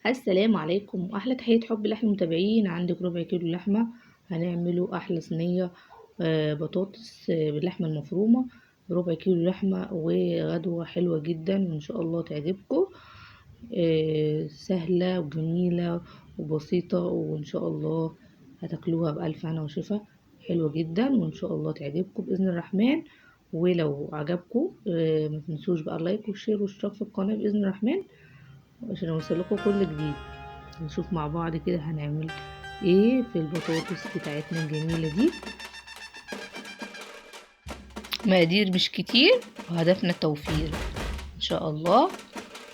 السلام عليكم، واحلى تحية حب لاحلى المتابعين. عندك ربع كيلو لحمه هنعمله احلى صينية بطاطس باللحمه المفرومه بربع كيلو لحمه، وغدوه حلوة جدا وان شاء الله تعجبكم. سهلة وجميلة وبسيطة، وان شاء الله هتاكلوها بالف هنا وشفا. حلوة جدا وان شاء الله تعجبكم باذن الرحمن. ولو عجبكم ما تنسوش بقى ال like وال share والاشتراك في القناة باذن الرحمن عشان يوصلكم كل جديد. نشوف مع بعض كده هنعمل ايه في البطاطس بتاعتنا الجميلة دي. مقادير مش كتير وهدفنا التوفير، ان شاء الله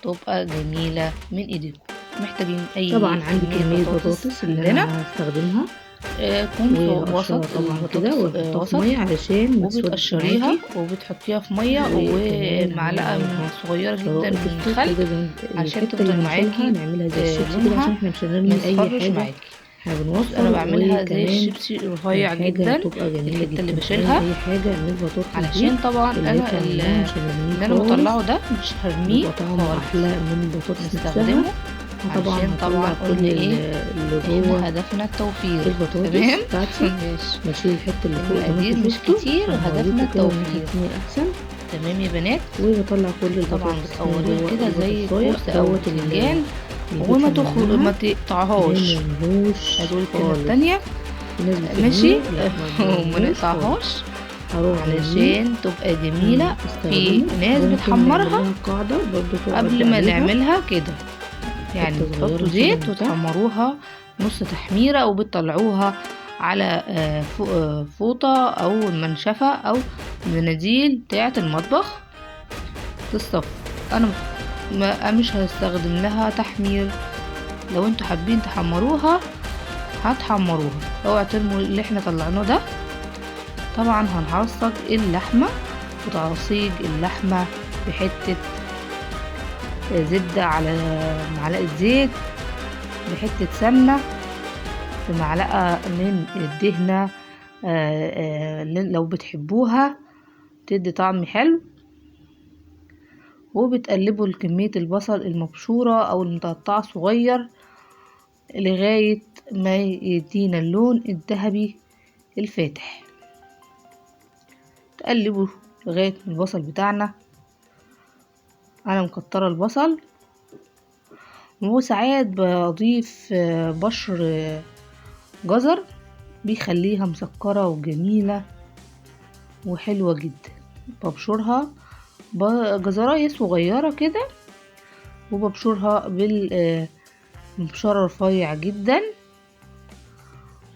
تبقى جميلة من ايديكم. محتاجين اي طبعا عندي كمية بطاطس اللي انا هستخدمها كنت وسط طبعا كده، وبحطها في مية علشان ما تسودش وبتقشريها وبتحطيها في مية ومعلقة صغيرة جدا من الخل عشان تفضل معاكي. نعملها زي الشيبسي كده عشان احنا مش هنرمي اي حاجة، احنا بنوفر. انا بعملها زي الشيبسي رفيع جدا، تبقى جميلة الحتة جدا اللي بشيلها اي حاجة من البطاطس علشان طبعا انا اللي انا بطلعه ده مش هرميه خالص، احلى من البطاطس نستخدمه. طبعا طبعا قلنا ايه اللي جوه هدفنا التوفير البطاطس بتاعتي، بشيل الحتة اللي فوق المقادير مش كتير وهدفنا التوفير احسن. تمام يا بنات. وبطلع كل البطاطس طبعا بتصوروها كده زي الكوسه او الفنجان وما تخرج ما تقطعهاش. هدول كده التانية ماشي وما نقطعهاش علشان تبقى جميلة. في ناس بتحمرها قبل ما نعملها كده، يعني تحطوا زيت وتحمروها نص تحميرة وبتطلعوها على فوطة او المنشفة او المناديل بتاعة المطبخ تصفى. انا مش هستخدم لها تحمير، لو انتوا حابين تحمروها هتحمروها، اوعوا ترموا اللي احنا طلعناه ده. طبعا هنعصج اللحمة، وتعصيج اللحمة بحتة زبدة على معلقة زيت، بحتة سمنة، بمعلقة من الدهنة لو بتحبوها تدي طعم حلو. وبتقلبوا كمية البصل المبشورة او المتقطعة صغير لغاية ما يدينا اللون الذهبي الفاتح. تقلبوا لغاية ما البصل بتاعنا، انا مكتره البصل، وساعات بضيف بشر جزر بيخليها مسكره وجميلة وحلوه جدا. ببشرها جزرايه صغيرة كده، وببشرها بالمبشره رفيع جدا.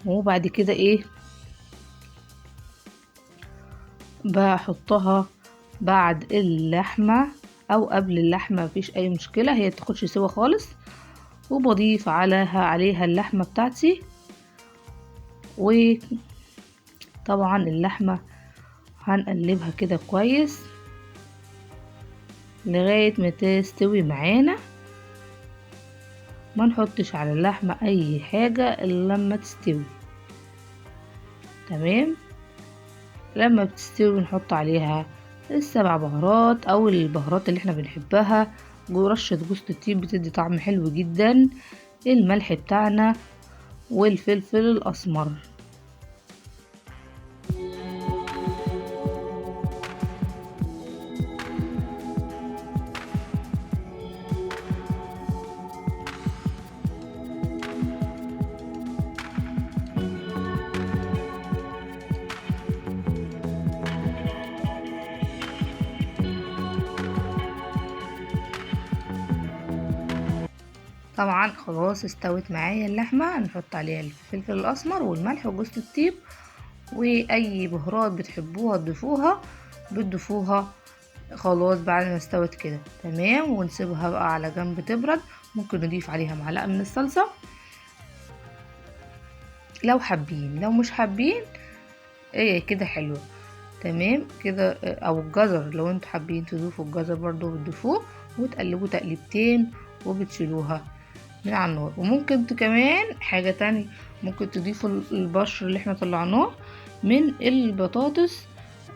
وبعد كده ايه بحطها بعد اللحمة او قبل اللحمة، مفيش اي مشكلة، هي بتاخدش سوا خالص. وبضيف عليها اللحمة بتاعتي، وطبعا اللحمة هنقلبها كده كويس لغاية ما تستوي معانا. ما نحطش على اللحمة اي حاجة الا لما تستوي. تمام، لما بتستوي نحط عليها السبع بهارات او البهارات اللي احنا بنحبها، ورشة جوز الطيب بتدي طعم حلو جدا، الملح بتاعنا والفلفل الاسمر. طبعا خلاص استوت معايا اللحمة، نحط عليها الفلفل الاسمر والملح وجوز الطيب واي بهارات بتحبوها تضيفوها، بتضيفوها خلاص بعد ما استوت كده. تمام، ونسيبها بقى على جنب تبرد. ممكن نضيف عليها معلقه من الصلصه لو حابين، لو مش حابين ايه كده حلوة. تمام كده، او الجزر لو انتوا حابين تضيفوا الجزر برضو بتضيفوه، وتقلبوا تقليبتين وبتشيلوها من على النار. وممكن كمان حاجة تانية، ممكن تضيفوا البشر اللي احنا طلعناه من البطاطس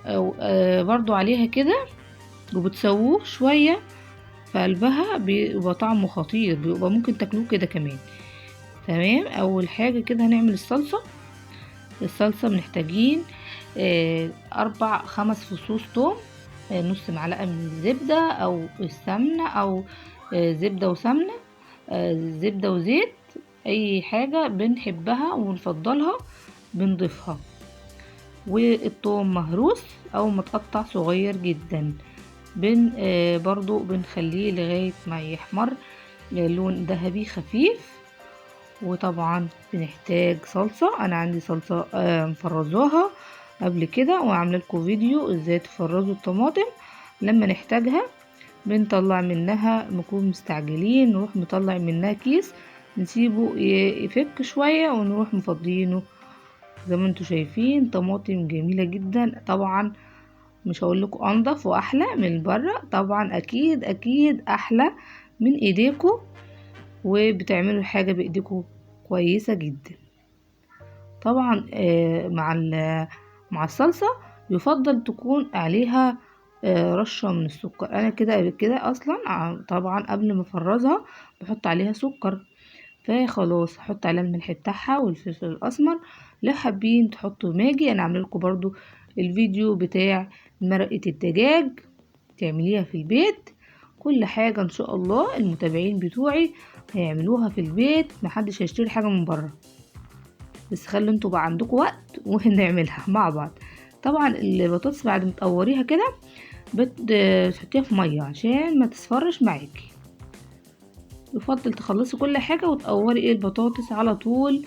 او برضو عليها كده، وبتسووه شوية في قلبها بيبقى طعمه خطير، بيبقى ممكن تاكلوه كده كمان. تمام. اول حاجة كده هنعمل الصلصه. الصلصه محتاجين 4-5 فصوص توم، نص معلقه من الزبدة او السمنة، او زبدة وسمنه، زبدة وزيت، اي حاجة بنحبها ونفضلها بنضيفها. والثوم مهروس او متقطع صغير جدا، برضو بنخليه لغاية ما يحمر لون ذهبي خفيف. وطبعا بنحتاج صلصة، انا عندي صلصة مفرزاها قبل كده وعامله لكم فيديو ازاي تفرزوا الطماطم لما نحتاجها. بنطلع منها، نكون مستعجلين نروح مطلع منها كيس، نسيبه يفك شوية ونروح مفضينه. زي ما انتم شايفين طماطم جميلة جدا، طبعا مش هقول لكم انضف واحلى من بره، طبعا اكيد اكيد احلى من ايديكم، وبتعملوا الحاجة بايديكم كويسة جدا. طبعا مع الصلصه يفضل تكون عليها رشه من السكر. انا كده كده اصلا طبعا قبل ما افرزها بحط عليها سكر، فخلاص هحط عليها الملح بتاعها والفلفل الاسمر. لو حابين تحطوا ماجي، انا عامله لكم برضو الفيديو بتاع مرقه الدجاج تعمليها في البيت. كل حاجة ان شاء الله المتابعين بتوعي هيعملوها في البيت، محدش هيشتري حاجة من بره، بس خلوا انتوا بقى عندكم وقت ونعملها مع بعض. طبعا البطاطس بعد ما تقوريها كده بتحطيها في مية عشان ما تصفرش معاكي. يفضل تخلصي كل حاجة وتقوري البطاطس على طول،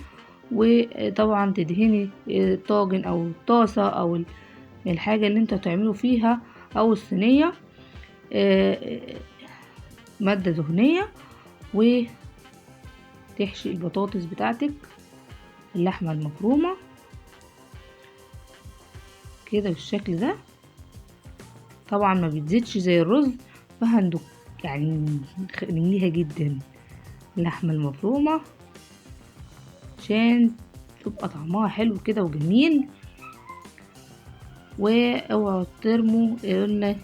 وطبعا تدهني الطاجن او الطاسه او الحاجة اللي انتوا هتعملوا فيها او الصينية مادة دهنية، وتحشي البطاطس بتاعتك اللحمة المفرومه كده بالشكل ده. طبعا ما بتزيدش زي الرز، فهندق يعني نمليها جدا اللحمة المفرومه عشان تبقى طعمها حلو كده وجميل. واوعوا ترموا قلنا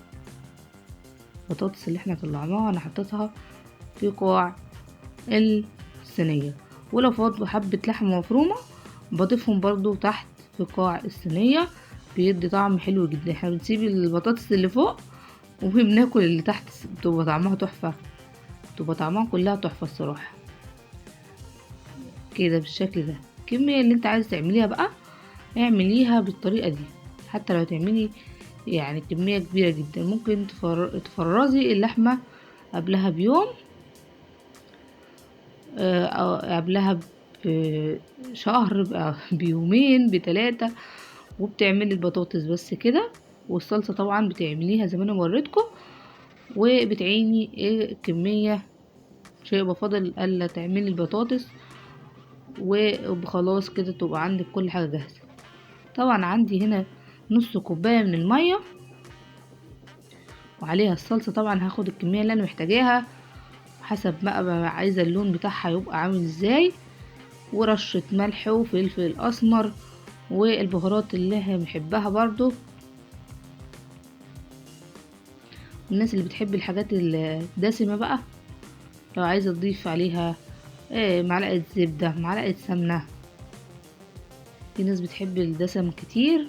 البطاطس اللي احنا طلعناها، انا حطيتها في قاع الصينية، ولو فاضلوا حبه لحمه مفرومه بضيفهم برضو تحت في قاع الصينية، بيدي طعم حلو جدا. احنا بنسيب البطاطس اللي فوق وبناكل اللي تحت، بتبقى طعمها تحفة، بتبقى طعمها كلها تحفة الصراحة. كده بالشكل ده الكمية اللي انت عايز تعمليها بقى اعمليها بالطريقة دي، حتى لو تعملي يعني كمية كبيرة جدا. ممكن تفرزي اللحمة قبلها بيوم، أو قبلها بشهر، بيومين، ب3، وبتعملي البطاطس بس كده. والصلصه طبعا بتعمليها زي ما انا وريتكم، وبتعيني الكمية، مش هيبقى فاضل الا تعملي البطاطس وخلاص كده تبقى عندك كل حاجة جاهزة. طبعا عندي هنا نص كوباية من المية وعليها الصلصه. طبعا هاخد الكمية اللي انا محتاجاها حسب ما عايزه اللون بتاعها يبقى عامل ازاي، ورشه ملح وفلفل اسمر والبهارات اللي احنا بنحبها برضو. الناس اللي بتحب الحاجات الدسمة بقى لو عايزه تضيف عليها معلقه زبدة، معلقه سمنه، في ناس بتحب الدسم كتير.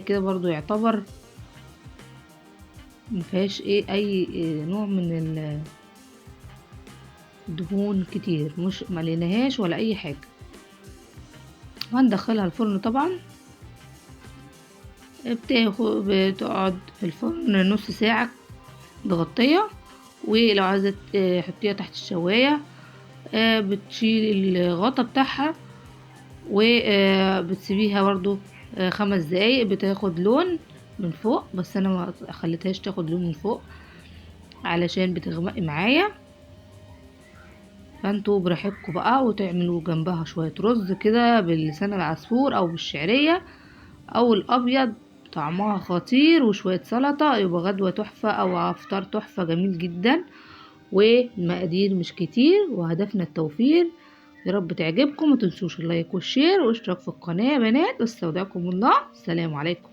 كده برضو يعتبر مفيهاش اي نوع من الدهون كتير، مش مليناهاش ولا اي حاجة. وهندخلها الفرن. طبعا بتقعد في الفرن نص ساعة متغطيه، ولو عايزه تحطيها تحت الشوايه بتشيل الغطا بتاعها وبتسيبيها برضو 5 دقايق، بتاخد لون من فوق، بس انا ما خليتهاش تاخد لون من فوق علشان بتغمق معايا. فانتوا براحتكم بقى، وتعملوا جنبها شوية رز كده باللسان العصفور او بالشعريه او الابيض، طعمها خطير، وشوية سلطة، يبقى غدوه تحفة او افطار تحفة جميل جدا. والمقادير مش كتير، وهدفنا التوفير. يا رب تعجبكم، ما تنسوش ال like وال share والاشتراك في القناة يا بنات. واستودعكم الله، السلام عليكم.